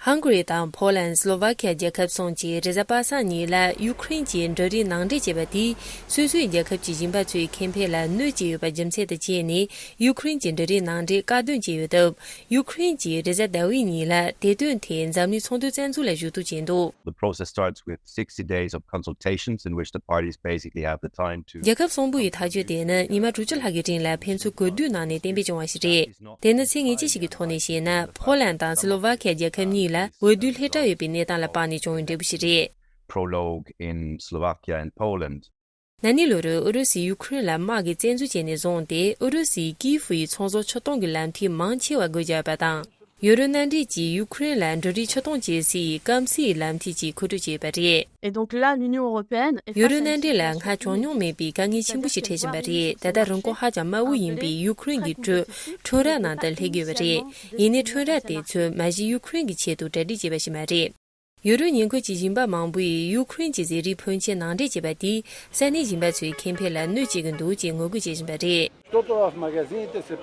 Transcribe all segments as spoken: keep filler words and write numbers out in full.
ཧང་གྷ་རི་དང་ཕོ་ལན། སི་ལོ་ཝ་ཁི་ཡ་རྒྱལ་ཁབ་གསུམ་གྱིས་རེས་གཟའ་པ་སངས་ཉིན་ལ་ཡུ་ཁུ་རེན་གྱི་འབྲུ་རིགས་ནང་འདྲེན་བྱས་པ་དེས་སོ་སོའི་རྒྱལ་ཁབ་ཀྱི་ཞིང་པ་ཚོའི་ཁེ་ཕན་ལ་གནོད་བྱས་ཡོད་པ་རྒྱུ་མཚན་དུ་བྱས་ནས་ཡུ་ཁུ་རེན་གྱི་འབྲུ་རིགས་ནང་འདྲེན་བཀག་སྡོམ་བྱས་ཡོད་སྟབས། ཡུ་ཁུ་རེན་གྱིས་རེས་གཟའ་ཟླ་བའི་ཉིན་ལ་དེ་དོན་ཐད་འཛམ་གླིང་ཚོང་དོན་རྩ་འཛུགས་ལ་ཞུ་གཏུག་བྱས་འདུག The process starts with sixty days of consultations in which the parties basically have the time to རྒྱལ་ཁབ་གསུམ་པོ་ཡི་ཐག་གཅོད་དེ་ནི་ཉི་མ་དྲུག་ཅུ་ལྷག་གི་རིང་ལ་ཕན་ཚུན་གོ་བསྡུར་གནང་ནས་གཏན་འབེབས་བྱུང་བ་ཞིག་རེད། དེ་ནི་ཚིག་ངེས་ཅན་ཞིག་གི་ཐོག་ནས་བཤད་ན། ཕོ་ལན་དང་སི་ལོ་ཝ་ཁི་ཡ་རྒྱལ་ཁབ་གཉིས་ལ་འོས་བསྡུ་སླེབས་གྲབས་ཡོད་པའི་གནས་སྟངས་ལ་དཔགས་ནས་བྱུང་བའི་འབྲས་བུ་ཞིག་རེད། Prologue in Slovakia and Poland. ན་ནིང་ལོ་རུ་ཨུ་རུ་སུས་ཡུ་ཁུ་རེན་ལ་དམག་གིས་བཙན་འཛུལ་བྱས་ནས་བཟུང་སྟེ། ཨུ་རུ་སུས་ཀིའིབ་ཡི་ཚོང་ཟོག་ཆུ་གཏོང་གི་ལམ་ཐིག་མང་ཆེ་བ་སྒོ་བརྒྱབ་པ་དང་། ཡོ་རོབ་མནའ་འབྲེལ་གྱིས་ཡུ་ཁུ་རེན་ལ་འབྲུ་རིགས་ཆུ་གཏོང་བྱེད་སའི་སྐམ་སའི་ལམ་ཐིག་ཅིག་མཁོ་སྤྲོད་བྱས་པ་རེད། Et donc là, l'Union européenne est ཡོ་རོབ་མནའ་འབྲེལ་ལ་སྔར་བྱུང་མྱོང་མེད་པའི་དཀའ་ངལ་ཆེན་པོ་ཞིག་འཕྲད་བཞིན་པ་རེད། ད་ལྟ་རིན་གོང་ཧ་ཅང་དམའ་བོ་ཡིན་པའི་ཡུ་ཁུ་རེན་གྱི་འབྲུ་ཁྲོམ་ར་ནང་དུ་སླེབས་ཀྱི་ཡོད་པ་རེད། ཡིན་ནའི་ཁྲོམ་ར་དེ་ཚོས་མ་གཞི་ཡུ་ཁུ་རེན་གྱི་ཆེད་དུ་གྲ་སྒྲིག་བྱས་པ་ཞིག་མ་རེད། ཡོ་རོབ་ཉེ་འཁོར་གྱི་ཞིང་པ་མང་པོས་ཡུ་ཁུ་རེན་གྱི་ཟས་རིགས་ཕོན་ཆེན་ནང་འདྲེན་བྱས་པ་དེས་ས་གནས་ཞིང་པ་ཚོའི་ཁེ་ཕན་ལ་གནོད་བྱེད་ཀྱི་འདུག་ཅེས་ངོ་རྒོལ་བྱེད་བཞིན་པ་རེད།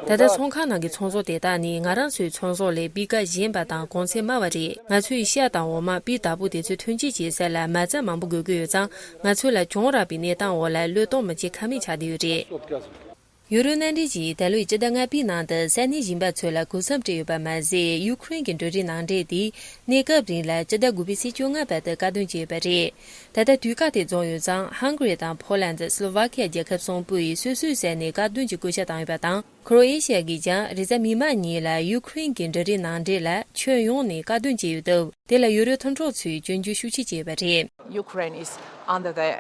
ད་ལྟ་ཚོང་ཁང་ནང་གི་ཚོང་ཟོག་དེ་དག་ནི་ང་རང་ཚོའི་ཚོང་ཟོག་ལས་སྤུས་ཀ་ཞན་པ་དང་གོང་ཚད་དམའ་བ་རེད། ང་ཚོས་ཤ་དང་འོ་མ། སྤུས་དག་པོ་དེ་ཚོ་ཐོན་སྐྱེད་བྱེད་ས་ལ་མ་རྩ་མང་པོ་དགོས་ཀྱི་ཡོད་ཙང་། ང་ཚོ་ལ་གྱོང་རག་པའི་གནས་སྟངས་འོག་ལ་བློས་གཏོང་མི་བྱེད་ཁ་མེད་ཆགས་བསྡད་ཡོད་རེད། ཡུ་རོབ་མནའ་འབྲེལ་གྱིས་ད་ལོའི་སྤྱི་ཟླ་ལྔ་པའི་ནང་དུ་ས་གནས་གཞན་པ་ཚོ་ལ་གུ་སེམས་སྤྲད་ཡོད་པ་མ་ཟད། ཡུ་ཁུ་རེན་གྱི་འབྲུ་རིགས་ནང་འདྲེན་དེ་གནས་སྐབས་རིང་ལ་སྤྱི་ཟླ་དགུ་པའི་ཚེས་བཅོ་ལྔ་བར་དུ་བཀག་སྡོམ་བྱས་ཡོད་པ་རེད། ད་ལྟ་དུས་བཀག་དེ་རྫོགས་ཡོད་ཙང་། ཧང་གྷ་རི་དང་ཕོ་ལན། སི་ལོ་ཝ་ཁི་ཡ་རྒྱལ་ཁབ་གསུམ་པོ་ཡིས་སོ་སོའི་ས་ནས་བཀག་སྡོམ་གྱི་བཀོད་ཁྱབ་བཏང་ཡོད་པ་དང་། ཁོ་རོ་ཨེ་ཤི་ཡ་གིས་ཀྱང་རེས་གཟའ་མིག་དམར་ཉིན་ལ་ཡུ་ཁུ་རེན་གྱི་འབྲུ་རིགས་ནང་འདྲེན་ལ་ཁྱོན་ཡོངས་ནས་བཀག་སྡོམ་བྱས་ཡོད་སྟབས། དེ་ལ་ཡུ་རོབ་མཐུན་གྲོགས་ཚོས་སྐྱོན་བརྗོད་ཤུགས་ཆེ་བྱས་ཡོད་པ་རེད། Ukraine is under the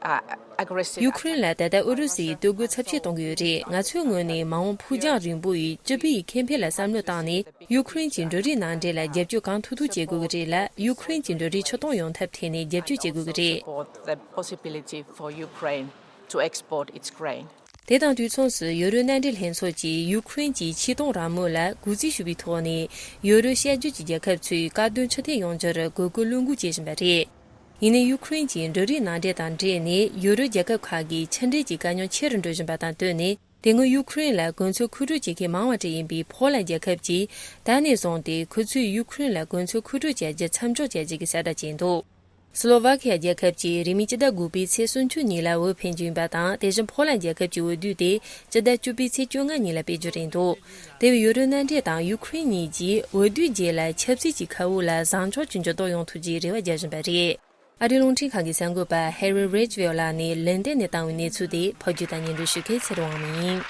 uh, aggressive ཡུ་ཁུ་རེན་ལ་ད་ལྟ་ཨུ་རུ་སུས་གཏོར་རྒོལ་ཚབས་ཆེ་གཏོང་གི་ཡོད་རེད། ང་ཚོའི་ངོས་ནས་མ་འོངས་ཕུགས་རྒྱང་རིང་པོ་ཡི་སྤྱི་པའི་ཁེ་ཕན་ལ་བསམ་བློ་བཏང་ནས། ཡུ་ཁུ་རེན་གྱི་འབྲུ་རིགས་ནང་འདྲེན་ལ་རྒྱབ་སྐྱོར་གང་ཐུབ་ཐུབ་བྱེད་དགོས་ཀྱི་རེད་ལ། ཡུ་ཁུ་རེན་གྱི་འབྲུ་རིགས་ཕྱིར་གཏོང་ཡོང་ཐབས་ཐད་ནས་རྒྱབ་སྐྱོར་བྱེད་དགོས་ཀྱི་རེད། Support the possibility for Ukraine to export its grain. དེ་དང་དུས་མཚུངས་སུ་ཡུ་རོབ་མནའ་འབྲེལ་ལྷན་ཚོགས་ཀྱིས་ཡུ་ཁུ་རེན་གྱི་ཆིག་སྟོང་རང་མོས་ལ་གུས་བརྩི་ཞུ་བའི་ཐོག་ནས། ཡུ་རོབ་བཤད་སྒྲོས་ཀྱི་རྒྱལ་ཁབ་ཚོས་བཀག་སྡོམ་ཕྱིར་འཐེན་ཡོང་རྒྱུར་དགོས་མཁོ་བློས་འགུག་བྱེད་བཞིན་པ་རེད། ཡིན་ནའི་ཡུ་ཁུ་རེན་གྱིས་འབྲུ་རིགས་ནང་འདྲེན་དང་འབྲེལ་ནས་ཡུ་རོབ་རྒྱལ་ཁབ་ཁག་གིས་ཕྱི་འབྲེལ་གྱི་དཀའ་རྙོག་ཆེ་རུ་འགྲོ་བཞིན་པ་དང་བསྟུན་ནས། དེ་སྔོན་ཡུ་ཁུ་རེན་ལ་གོ་མཚོན་མཁོ་སྤྲོད་བྱེད་མཁན་མང་བ་ཞིག་ཡིན་པའི་ཕོ་ལན་རྒྱལ་ཁབ་ཀྱིས་ད་ནས་བཟུང་སྟེ་ཁོ་ཚོས་ཡུ་ཁུ་རེན་ལ་གོ་མཚོན་མཁོ་སྤྲོད་བྱ་རྒྱུ་མཚམས་འཇོག་བྱ་རྒྱུ་གི་གསལ་བསྒྲགས་བྱས་འདུག་སི་ལོ་ཝ་ཁི་ཡ་རྒྱལ་ཁབ་ཀྱིས་རིང་མིན་སྤྱི་ཟླ་དགུ་པའི་ཚེས་སུམ་ཅུ་ཉིན་ལ་འོས་འཕེན་རྒྱུ་ཡིན་པ་དང་། དེ་བཞིན་ཕོ་ལན་རྒྱལ་ཁབ་ཀྱི་འོས་བསྡུ་དེ་སྤྱི་ཟླ་བཅུ་པའི་ཚེས་བཅོ་ལྔ་ཉིན་ལ་སྤེལ་རྒྱུ་རེད་འདུག་དེ་བས་ཡུ་རོབ་མནའ་འབྲེལ་དང་ཡུ་ཁུ་རེན་གཉིས་ཀྱིས་འོས་བསྡུའི་རྗེས་ལ་ཆབ་སྲིད་ཀྱི་ཁ་དབུགས་ལ་བཟང་ཕྱོགས་ཀྱི་འགྱུར་ལྡོག་ཡོང་ཐུབ་ཀྱི་རེ་བ་རྒྱག་བཞིན་པ་རེད། ཨ་རིའི་རླུང་འཕྲིན་ཁང་གི་གསར་འགོད་པ་ཧེ་རི་རེ་ཇི་ཝེལ་ལགས་ནས་ལན་ཏན་ནས་བཏང་བའི་གནས་ཚུལ་དེ་ཕབ་སྒྱུར་དང་སྙན་སྒྲོན་ཞུ་མཁན་ཚེ་རིང་དབང་མོ་ཡིན།